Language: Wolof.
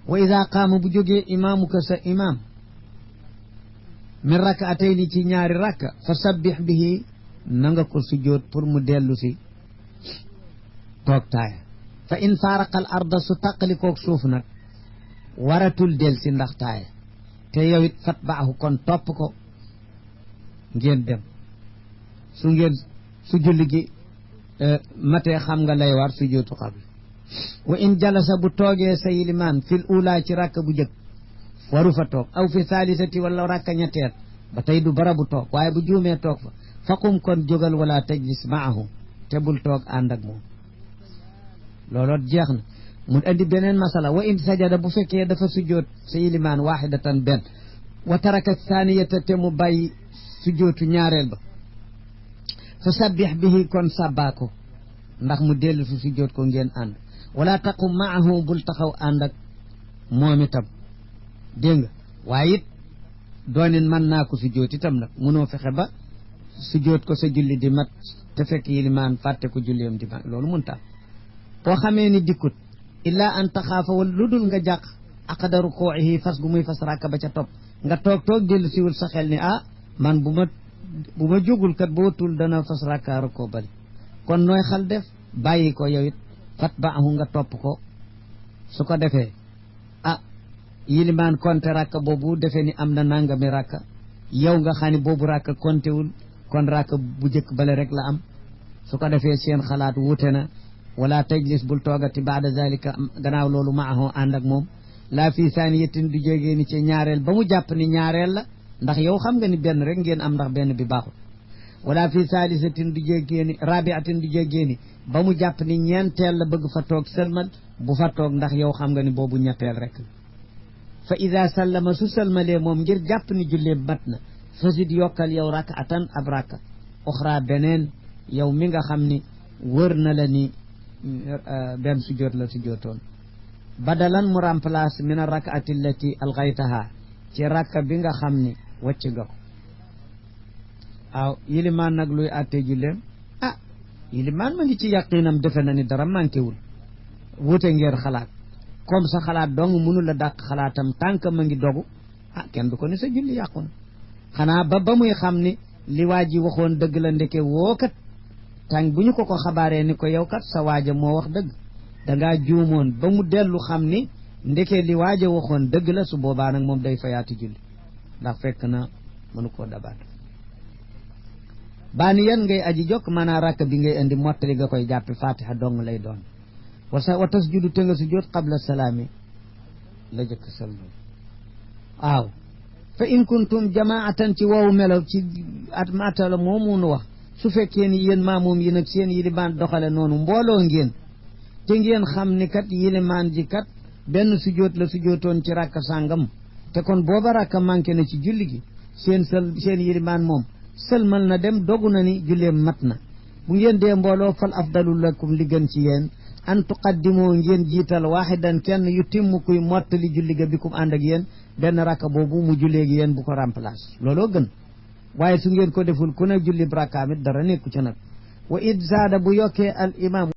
wa ida qaama bu jógee imaamuka sa imaam min rakaatayni ci ñaari rakka fa sabbix bihi na nga ko sujjóot pour mu dellu si toog taaya fa in faaraqal arda su taqalikoog suuf nag waratul del si ndax taaya te yow it fat baaxu kon topp ko ngeen dem su julli gi matee xam nga lay war sujjóotu qabla wa in jalasa bu toogee sa yilimaan fil ula ci rakka bu jëkk waru fa toog aw fi saalisati wala rakka ñetteel ba tey du bara bu toog waaye bu juumee toog fa faqum kon jógal wala tajlis maahu te bul toog ànd ak moom looloot jeex na mu andi beneen masala wa in sajada bu fekkee dafa sujjóot sa yilimaan waxidatan benn wa taraka thaniyata te mu bàyyi sujjóotu ñaareel ba fa sabbix bihi kon sàbbaa ko ndax mu dellu su sujjóot ko ngeen ànd wala taqum maahu bul taxaw ànd ak moom itam dégg nga waaye it doonin mën naa ko sujjóot itam nag munoo fexe ba sujjóot ko sa julli di mat te fekk yilimaan fàtte ko julliyam di mat loolu mun taam boo xamee ni dikkut illaa an taxaafa wala lu dul nga jàq aqda rukuuhi fas gu muy fas rakka ba ca topp nga toog dellu siwul sa xel ni man bu ma jógul kat boo tul dana fas rakka rukkoo bali kon nooy xal def bàyyi ko yow it fat baaxu nga topp ko su ko defee yilimaan konte rakka boobu defee ni am na nangami rakka yow nga xam ne boobu rakka kontewul kon rakka bu jëkk bale rek la am su ko defee seen xalaat wuute na wala tajlis bul toogati baada zalika gannaaw loolu maahu ànd ak moom laa fii saaniyatin du jógee ni ci ñaareel ba mu jàpp ni ñaareel la ndax yow xam nga ni benn rek ngeen am ndax benn bi baaxul wala fii saalisatin du jógee ni rabiatin du jógee ni ba mu jàpp ni ñeenteel la bëgg fa toog sëlmal bu fa toog ndax yow xam nga ni boobu ñetteel rek fa ida sallama su sëlmalee moom ngir jàpp ni jullee mat na fasid yokkal yow rakatan ab rakka oxra beneen yow mi nga xam ni wër na la ni benn sujjóot la sujjóotoon badalan mu remplace min a rakaati allati alxaytaha ci rakka bi nga xam ni wàcc nga ko waaw yilimaan nag luy àttee julleem yilimaan ma ngi ci yaqinam defe na ni dara manqué wul wuute ngeen xalaat comme sa xalaat dong mënu la dàq xalaatam tànk ma ngi dogu kenn du ko ni sa julli yàqu na xanaa ba muy xam ni li waa ji waxoon dëgg la ndeke woo kat tànk bu ñu ko xabaaree ni ko yow kat sa waaja moo wax dëgg dangaa juumoon ba mu dellu xam ni ndeke li waaja waxoon dëgg la su boobaa nag moom day fayaati julli ndax fekk na mënu koo dabaat baani yan ngay aji jokk maanaa rakk bi ngay indi mottali nga koy jàppe fatiha dong lay doon wa tasjudu te nga sujjóot qabla salaami la jëkk salmal waaw fa in kuntum jamaatan ci woowu melaw ci at matala moomunu wax su fekkee ni yéen maamoom yi nag seen yilimaan doxale noonu mbooloo ngeen te ngeen xam ni kat yilimaan ji kat benn sujjóot la sujjóotoon ci rakka sàngam te kon booba rakka manqué na ci julli gi seen yilimaan moom sëlmal na dem dogu na ni julleem mat na bu ngeen dee mbooloo fal afdalu lakum li gën ci yéen an tuqaddimoo ngeen jiital waaxidan kenn yu timm kuy mottali julli ga bikum ànd ak yéen benn rakka boobu mu julleegi yéen bu ko remplace looloo gën waaye su ngeen ko deful ku ne julli rakkaam it dara nekku ci nag wa id zaada bu yokkee al imam